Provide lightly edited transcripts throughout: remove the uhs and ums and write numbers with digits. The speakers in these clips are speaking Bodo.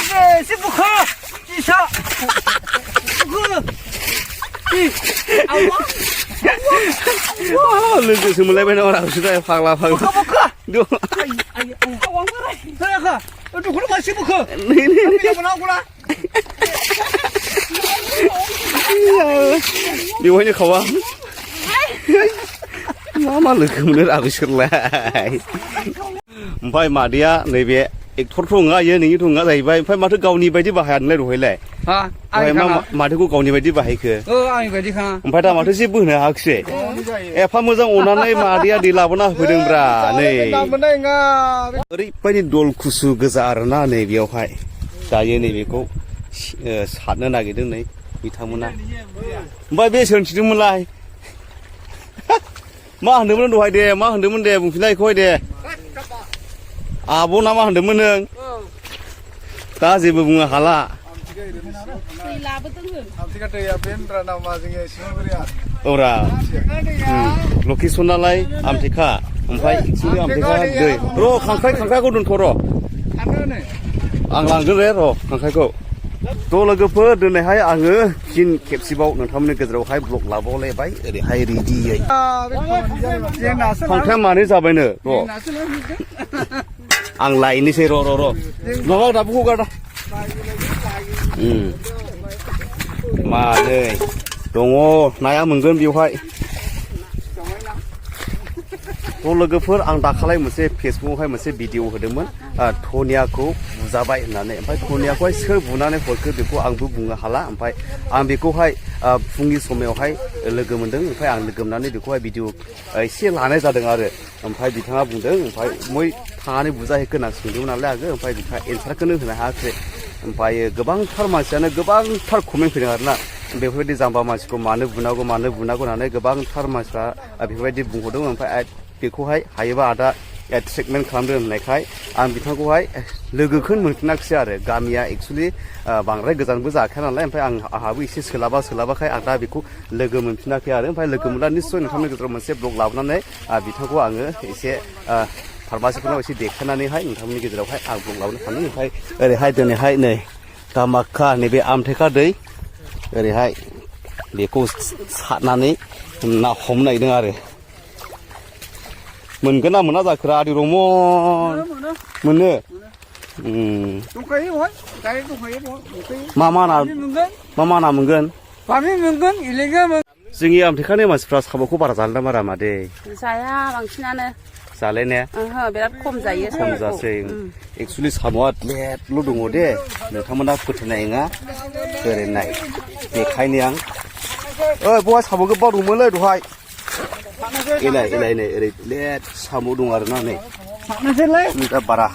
10부커 이사 लोगो सोमोनलायबाय नामा रावसोदा फाग्ला फाग्ला दो 사야가 누구로 마시 부커 बेवहायनो खावा मा लोगो मोनो रावसोरलाय ओमफ्राय मादैया नैबे एक्टरथ' नङा इयो नोंनिथ' नङा जाहैबाय ओमफ्राय माथो गावनि बायदि बाहाया नोंलाय दहायलाय माथोखौ गावनि बायदि बाहायखो आंनि बायदिखा ओमफ्राय दा माथो जेबो होनो हायाखिसै एफा मोजां अननानै मादैया दै लाबोना होफैदोंब्रा नै ओरैबायदि दल खुसु गोजा आरोना नै बेयावहाय दायो नैबेखौ सारनो नागिरदों नै बिथांमोना ओमफ्राय बे सोंथिदोंमोनलाय मा होनदोंमोन दहाय दे मा होनदोंमोन दे बुंफिनलाय बेखौहाय दे आब' ना मा होनदोंमोन नों दा जेबो बुंनो हाला औरा लकेसनालाय आमथेखा ओमफ्राय आमथेखा दै र' खांख्राइखौ दोनथ' र' आं लांगोन रे र' खांख्राइखौ थ' लोगोफोर दिनैहाय आङो फिन खेबसेबाव नोंथांमोननि गेजेरावहाय ब्लग लाबावलायबाय ओरैहाय रेडियै खांख्राइया मानो जाबायनो र' आं लायनोसै र' माबा दाबोखौ गारदा मानै दङ नाया मोनगोन बेवहाय थ' लोगोफोर आं दाखालि मोनसे फेसबुकआवहाय मोनसे भिडिअ होदोंमोन धनियाखौ बुजाबाय होननानै ओमफ्राय धनियाखौहाय सोर बुनानै हरखो बेखौ आंबो बुंनो हाला ओमफ्राय आं बेखौहाय फुंनि समायावहाय लोगो मोनदों ओमफ्राय आं लोगो मोननानै बेखौहाय भिडिअ एसे लानाय जादों आरो ओमफ्राय बिथाङा बुंदों ओमफ्राय मै थांनानै बुजाहैखो होनना सोंदोंमोन नालाय आङो ओमफ्राय बिथाङा एन्सारखौनो होनो हायाखै ओमफ्राय गोबांथार मानसियानो गोबांथार कमेन्ट फैदों आरोना बेफोरबायदि जाम्बा मानसिखौ मानो बुनांगौ होननानै गोबांथार मानसिफ्रा बेफोरबायदि बुंहरदों ओमफ्राय बेखौहाय हायोबा आदा ट्रिटमेन्ट खालामदों होननायखाय आं बिथांखौहाय लोगोखौनो मोनफिनाखिसै आरो गामिया एक्सुवेलि बांद्राय गोजानबो जाखाया नालाय ओमफ्य आंहाबो एसे सोलाबाखाय आं दा बेखौ लोगो मोनफिनाखै आरो ओमफ्राय लोगो मोनब्ला निस्सय नोंथांमोननि गेजेराव मोनसे ब्लग लाबोनानै बिथांखौ आङो एसे फार्मासिफोरनाव एसे देखायनानैहाय नोंथांमोननि गेजेरावहाय आं ब्लग लाबोनो सानदों ओमफ्राय ओरैहाय दिनैहाय नै कामाख्या नैबे आमथेखा दै ओरैहाय बेखौ सारनानै ना हमनो नागिरदों आरो मोनगोन ना मोना जाखोरा आदै रमन मोनो मा ना मोनगोन जोंनि आमथेखानि मानसिफ्रा साम'खौ बारा जानो ना बारा मादै जाया बांसिनानो जालाय ने बिराद खम जायो खम जासै एक्सुवेलि साम'आ लेटल' दङ दे नोंथांमोना फोथायनाय नङा ओरैनाय बेखायनो आं बहाय साम' गोबां दंमोनलै दहाय एलाय नै ओरै लेट साम' दं आरोना नै दा बारा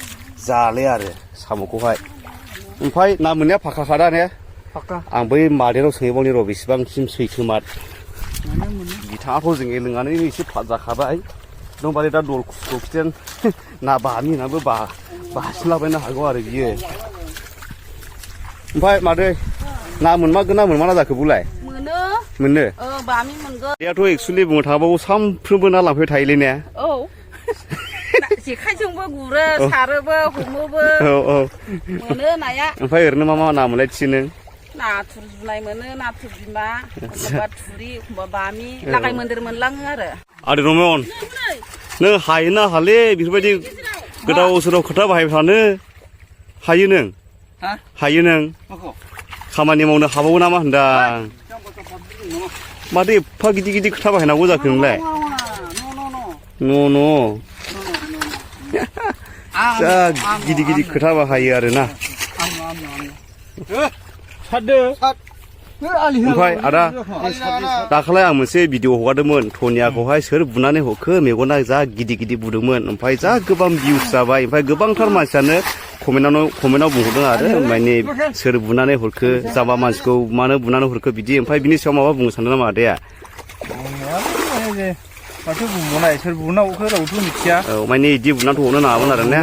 जाले आरो साम'खौहाय ओमफ्राय ना मोननाया फाखाखादा ने आं बै मादेराव सोंहैबावनि र' बेसेबांसिम सैथोमार बिथाङाथ' जों लोंनानै एसे फाद जाखाबाय दंबालाय दा दल खुखिथेन ना बामि होनाबो बासिनलाबायनो हागौ आरो बियो ओमफ्राय मादै ना मोनमागोन ना मोनमाना जाखो बुलाय मोनो बामि मोनगोन बेयाथ' एक्सुवेलि बुंनो थाङोबा सानफ्रोमबो ना लांफैबाय थायोलै ने औ जेखाइजोंबो गुरो सारोबो हमोबो मोनो नाया ओमफ्राय ओरैनो मा ना मोनलाय थिनो नाथुर जुनाय मोनो नाथुर बिमा एखमबा थुरि एखमबा बामि लागाय मोन्देर मोनलाङो आरो रमन नों हायोना हाले बेफोरबायदि गोदाव सोराव खोथा बाहायबाय थानो हायो नों खामानि मावनो हाबावो नामा होनदां माथो एफा गिदिर खोथा बाहायनांगौ जाखो नोंलाय न' जा गिदिर खोथा बाहायो आरोना ओमफ्राय आदा दाखालि आं मोनसे भिडिअ हगारदोंमोन धनियाखौहाय सोर बुनानै हरखो मेगना जा गिदिर बुदोंमोन ओमफ्राय जा गोबां भिउस जाबाय ओमफ्राय गोबांथार मानसियानो कमेन्टआव बुंहरदों आरो माने सोर बुनानै हरखो जाम्बा मानसिखौ मानो बुनानै हरखो बिदि ओमफ्राय बिनि सायाव माबा बुंनो सानदों नामा आदाया माथो बुंबावनाय सोर बुना हरखो रावबोथ' मिथिया औ माने बिदि बुनानैथ' हरनो नाङामोन आरो ने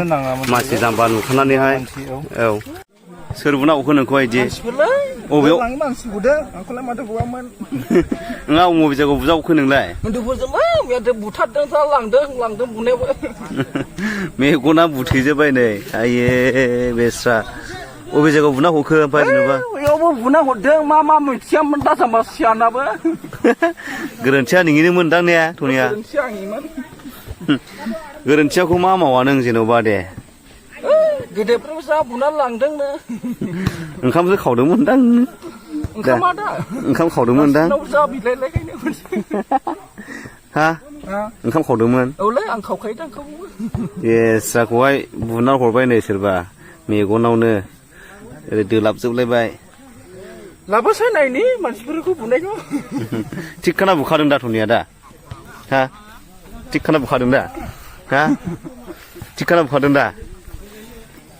मानसि जाम्बा नुखानानैहाय औ सोर बुना हरखो नोंखौहाय बिदि अबेयाव मानसि बुदों आंखौलाय माथो बुवामोन नोंहा अबे जायगायाव बुजा हरखो नोंलाय बुथारदों लांदों बुनायावबो मेगना बुथेजोब्बाय नै आये बेस्रा अबे जायगायाव बुना हरखो ओमफ्राय जेनेबा बैयावबो बुना हरदों मा मा मिथियामोन दासामा सियानाबो गोरोन्थिया नोंनिनो मोनदां ने टनिया गोरोन्थि आंनिमोन गोरोन्थियाखौ मा मावा नों जेन'बा दे गेदेरफ्राबो जा बुना लांदोंनो ओंखामसो खावदोंमोनदां ओंखामा दा ओंखाम खावदोंमोनदां नाव जा बिलायलायखायनो हा ओंखाम खावदोंमोन औलै आं खावखायो ओंखामखौबो एस्राखौहाय बुना हरबाय नै सोरबा मेगनावनो ओरै दोलाबजोबलायबाय लाबोसै नायनि मानसिफोरखौ बुनायखौ थिगखाना बुखादों दा टनिया दा हा थिगखाना बुखादों दा हा थिगखाना बुखादों दा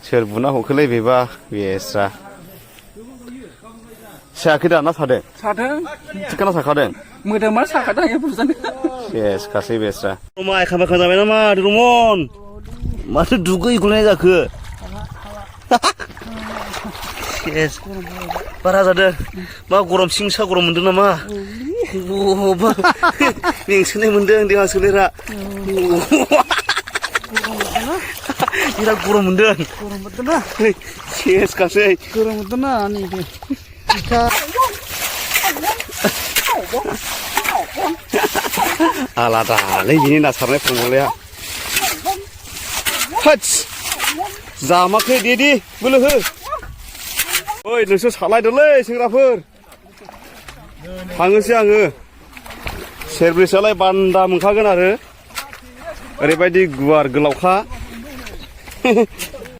सोर बुना हरखोलै बेबा बेस्रा सायाखै दा ना सादों सादों थिगखाना साखादों मोदोमा साखादों आं बुजानो बेस गासै बेस्रा माइ खामाखा जाबाय नामा रमन माथो दुगैगुलाय जाखो सेस बारा जादों मा गरम सिंसा गरम मोनदों नामा मेंसोनाय मोनदों देहा सोलेरा बिराद गरम मोनदों सेस गासै गरम मोनदोंना नैबे आलादालै बिनि ना सारनाय फंबाया हाटस जामाखै दे बोलो हो ओइ नोंसोर सालायदोलै सेंग्राफोर थाङोसै आङो सेरब्रैसोआलाय बान्दा मोनखागोन आरो ओरैबायदि गुवार गोलावखा